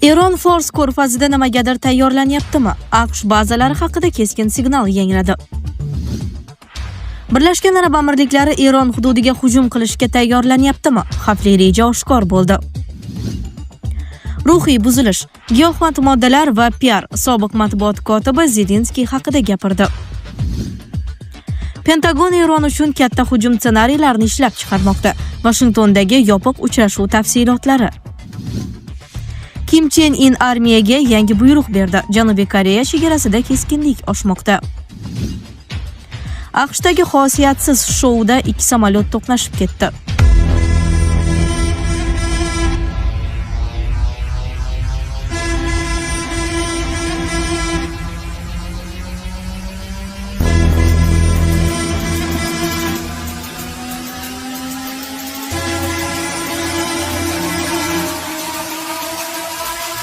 Eron Fors ko'rfazida nimagadir tayyorlanyaptimi? AQSh bazalari haqida keskin signal yangradi. Birlashgan Arab Amirliklari Eron hududiga hujum qilishga tayyorlanyaptimi? Xavfli reja oshkor bo'ldi. Ruhiy buzilish, giyohvand moddalar va piar, sobiq matbuot kotibi Zelenskiy haqida gapirdi. Pentagon Eron uchun katta hujum ssenariylarini ishlab chiqarmoqda. Vashingtondagi yopiq uchrashuv tafsilotlari. Kim Chen In armiyaga yangi buyruq berdi. Janubiy Koreya chegarasida keskinlik oshmoqda. AQShdagi xosiyatsiz shouda ikki samolyot to'qnashib ketdi.